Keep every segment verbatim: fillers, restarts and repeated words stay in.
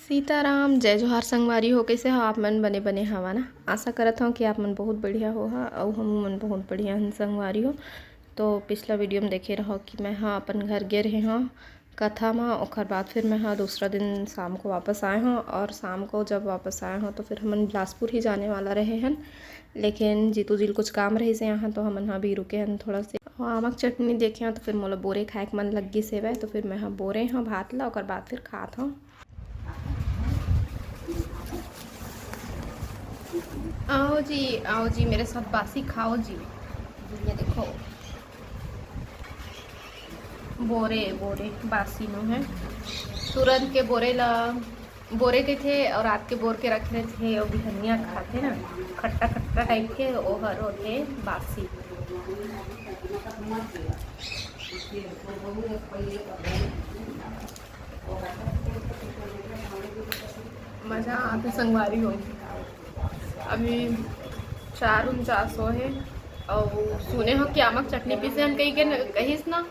सीताराम, जय जोहार संगवारी हो। कइसे हो आप मन? बने बने हवा ना? आशा करत हव कि आप मन बहुत बढ़िया हो हा, अउ हमू मन बहुत बढ़िया हन संगवारी हो। तो पिछला वीडियो में देखे रहो कि मैं हा अपन घर गे रहे हव कथा म, ओकर बाद फिर मैं हा दूसरा दिन शाम को वापस आए हव, और शाम को जब वापस आए हव तो फिर हमन बिलासपुर ही जाने वाला रहे हन, लेकिन जीतू जी ल कुछ काम रहिस हे यहाँ, तो हमन हा अभी रुके हन थोड़ा से। आमक चटनी देखे हव तो फिर मोला बोरे खाए के मन लग गिस हेवय, तो फिर मैं हा बोरे हव भात ला, ओकर बाद फिर खात हव। आओ जी, आओ जी, मेरे साथ बासी खाओ जी। ये देखो, बोरे, बोरे बासी नो है, तुरंत के बोरे ला, बोरे कहिथे और रात के बोर के रखे रहिथे और बिहनिया खाथे ना, खट्टा खट्टा टाइप के, ओहर होथे बासी। मजा आथे संगवारी हो। अभी चार उनचास हो हे, अउ सुने हो कि आमक चटनी पीसे हन कही के न-, कहिस ना,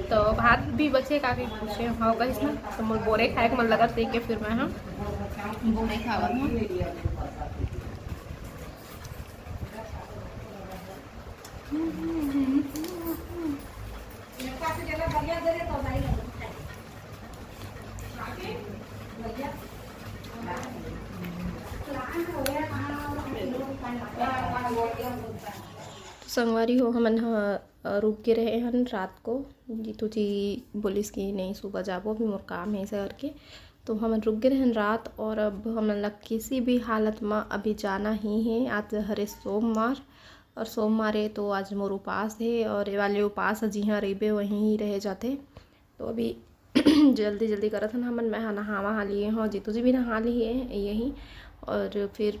तो भात भी बचे का कही पूछे, हाँ कहिस ना, तो मोर बोरे खाए के मन लगत देख के फिर मैं हा बोरे खावत हूँ। तो संगवारी हो, हमन ह, अ, रुक गे रहे हन रात को। जीतू जी बोलिस कि नहीं, सुबह जाबो, अभी मोर काम है, ऐसा करके। तो हमन रुक गे रहे हन रात, और अब हमन ला किसी भी हालत म अभी जाना ही है। आज हरे सोमवार, और सोमवार है तो आज मोर उपास है, और ये वाले उपास जिहाँ रहिबे वहीं ही रह जाते। तो अभी जल्दी जल्दी करत हन हमन, मैं हा नहावा हा लिए हव, जीतू जी भी नहा लिए यही, और फिर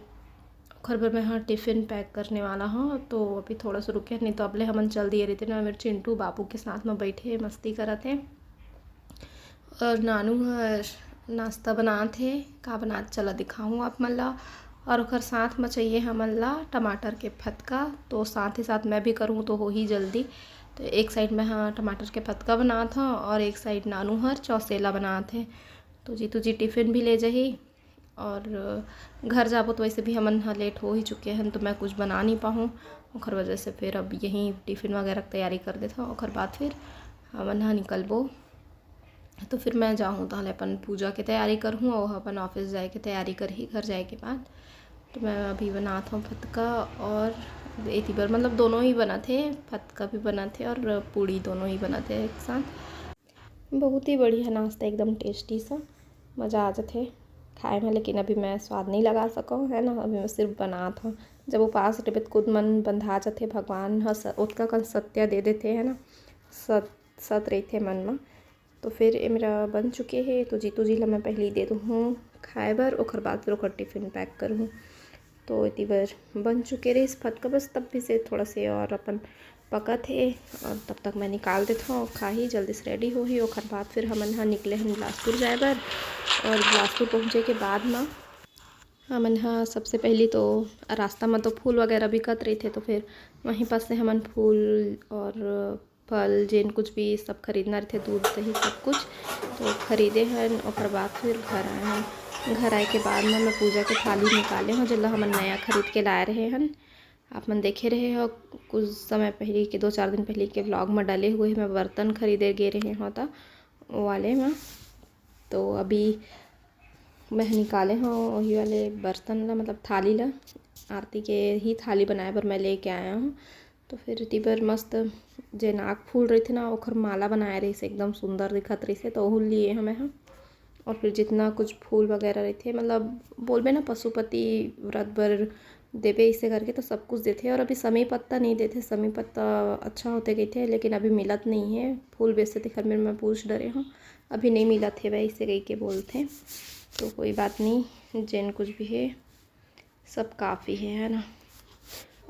ओखर बर मैं हा टिफिन पैक करने वाला हव। तो अभी थोड़ा सा रुके, नहीं तो अबले हमन चल दिए रहते ना, मेरे चिंटू बाबू के साथ में बैठे मस्ती करत हे, और नानू हर नाश्ता बनात हे। का बनात चला दिखाऊँ आप मन ला। और ओखर साथ में चाहिए हमन ला टमाटर के फतका, तो साथ ही साथ मैं भी करूँ तो हो ही जल्दी। तो एक साइड में हा टमाटर के फतका बनात हव और एक साइड नानू हर चौसेला बनात हे। तो जीतू जी टिफिन भी ले जाही, और घर जाबो तो वैसे भी हमन हा लेट हो ही चुके हन, तो मैं कुछ बना नहीं पाहूँ। ओखर वजह से फिर अब यहीं टिफिन वगैरह के तैयारी कर देत हव, ओखर बाद फिर हमन हा निकलबो। तो फिर मैं जाहूँ, ताहले अपन पूजा के तैयारी करहूँ, और अपन ऑफिस जाए के तैयारी करही घर जाए के बाद। तो मैं अभी बनात हव फतका, और एती बर मतलब दोनों ही बनत हे, फतका भी बनत हे और पूड़ी दोनों ही बनत हे एक साथ। बहुत ही बढ़िया नाश्ता, एकदम टेस्टी सा, मज़ा आ जाथे खाए में। लेकिन अभी मैं स्वाद नहीं लगा सकव, है ना, अभी मैं सिर्फ बनात हव। जब उपास रहिबे त खुद मन बंधा जाथे, भगवान ह स-, ओतका कन सत्य दे देथे, है ना, सत सत रहिथे मन म। तो फिर ये मेरा बन चुके हे, तो जीतू जी ला मैं पहली दे दूँ खाए बर, ओखर बाद फिर ओकर टिफिन पैक करूँ। तो एती बर बन चुके रहिस फतका, बस तब भी से थोड़ा से और अपन पकत हे, और तब तक मैं निकाल देत हव, खाही जल्दी से रेडी होही। ओखर बाद फिर हमन ह निकले हन बिलासपुर जाए बर, और बिलासपुर पहुँचे के बाद म हमन ह सबसे पहली तो रास्ता म तो फूल वगैरह बिकत रहिथे, तो फिर वहीं पास से हमन फूल और फल, जेन कुछ भी सब खरीदना रहिथे, दूध, दही, सब कुछ तो खरीदे हन। ओकर बाद फिर घर आए हन। घर आए के बाद म मैं पूजा के थाली निकाले हव, जेला हमन नया खरीद के लाए रहे हन। आप मन देखे रहे हो कुछ समय पहले के, दो चार दिन पहले के व्लॉग में डले हुए मैं बर्तन खरीदे गे रहे हव त वो वाले में। तो अभी मैं निकाले हव वही वाले बर्तन ला, मतलब थाली ला, आरती के ही थाली बनाए बर मैं लेके आया हूँ। तो फिर एती बर मस्त जे नाक फूल रहिथे ना, ओखर माला बनाए रहिस, एकदम सुंदर दिखत रहिस, तो ओहू लिए हमें ह। और फिर जितना कुछ फूल वगैरह रहिथे, मतलब बोलबे ना पशुपति व्रत बर देबे, इसे करके तो सब कुछ देथे। और अभी समी पत्ता नहीं देथे, समी पत्ता अच्छा होथे कहिथे, लेकिन अभी मिलत नहीं है। फूल बेचथे तेखर मेर मैं पूछ डरे हूँ, अभी नहीं मिलत हे वैसे कहि के बोलथे। तो कोई बात नहीं, जेन कुछ भी है सब काफ़ी है, है ना।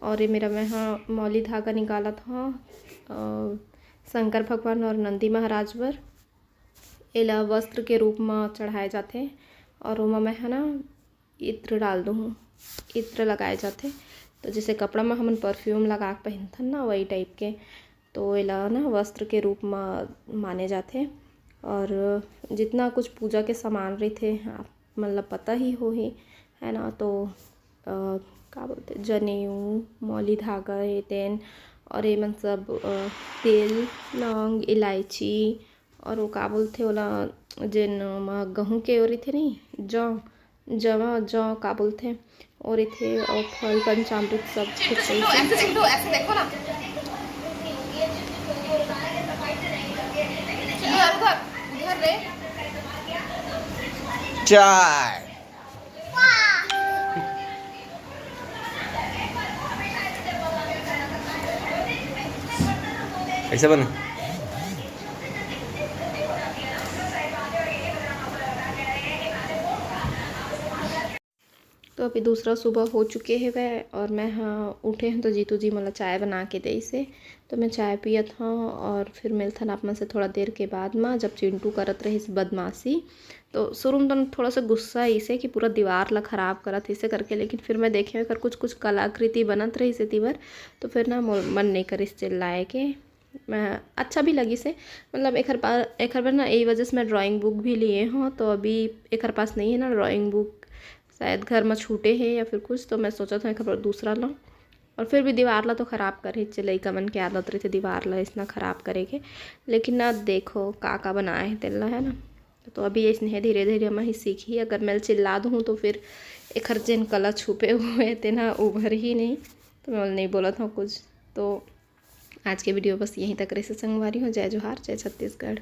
और ये मेरा मैं हाँ मौली धागा निकालत हव, अ, शंकर भगवान और नंदी महाराज बर। एला वस्त्र के रूप म चढ़ाए जाथे और ओमा मैं ह ना इत्र डाल दूँ, इत्र लगाए जाथे। तो जैसे कपड़ा म हमन परफ्यूम लगा के पहिनथन ना, वही टाइप के। तो एला ना वस्त्र के रूप म माने जाथे। और जितना कुछ पूजा के सामान रहिथे, आप मतलब पता ही होही, है ना। तो अ, का बोलथे, जनेऊ, मौली धागा हे तेन, और ये मन सब, अ, तेल, लौंग, इलायची, और वो का बोलथे ओला, जेन म गहूं के ओरिथे नहीं, जौ, जवा, जौ का बोलथे, ओरिथे, और फल पंचामृत सब कुछ ऐसे। ऐसे देखो ना। चाय। कैसे बने? तो अभी दूसरा सुबह हो चुके हवय और मैं हा उठे हूँ, तो जीतू जी मोला चाय बना के देइस हे। तो मैं चाय पियत हूँ और फिर मिलथन आप मन से थोड़ा देर के बाद मा, जब चिंटू करत रहिस बदमाशी। तो शुरू में तो थोड़ा सा गुस्सा आइस हे कि पूरा दीवार ला खराब करत हे इसे करके, लेकिन फिर मैं देखे एकर कुछ कुछ कलाकृति बनत रहिस हे तीबर, तो फिर ना मोर मन नहीं करिस चिल्लाए के। मैं, अच्छा भी लगिस हे, मतलब एकर पास, एकर बर ना यही वजह से मैं ड्राइंग बुक भी लिए हूँ। तो अभी एकर पास नहीं है ना ड्राइंग बुक, शायद घर में छूटे है या फिर कुछ, तो मैं सोचत हूँ एकर बर दूसरा लूँ। और फिर भी दीवार ला तो खराब कर ही, लइका मन के आदत रहिथे दीवार ला इतना खराब करे के। लेकिन ना देखो का का बनाए हे तेला, है ना। तो अभी इसने धीरे धीरे हम ही सीखी, अगर मैं चिल्ला दूँ तो फिर एकर जेन कला छुपे हुए हे तेन ह उभर ही नहीं। तो मैं नहीं बोलत हूँ कुछ। तो आज के वीडियो बस यहीं तक रहिस संगवारी हो। जय जोहार, जय छत्तीसगढ़।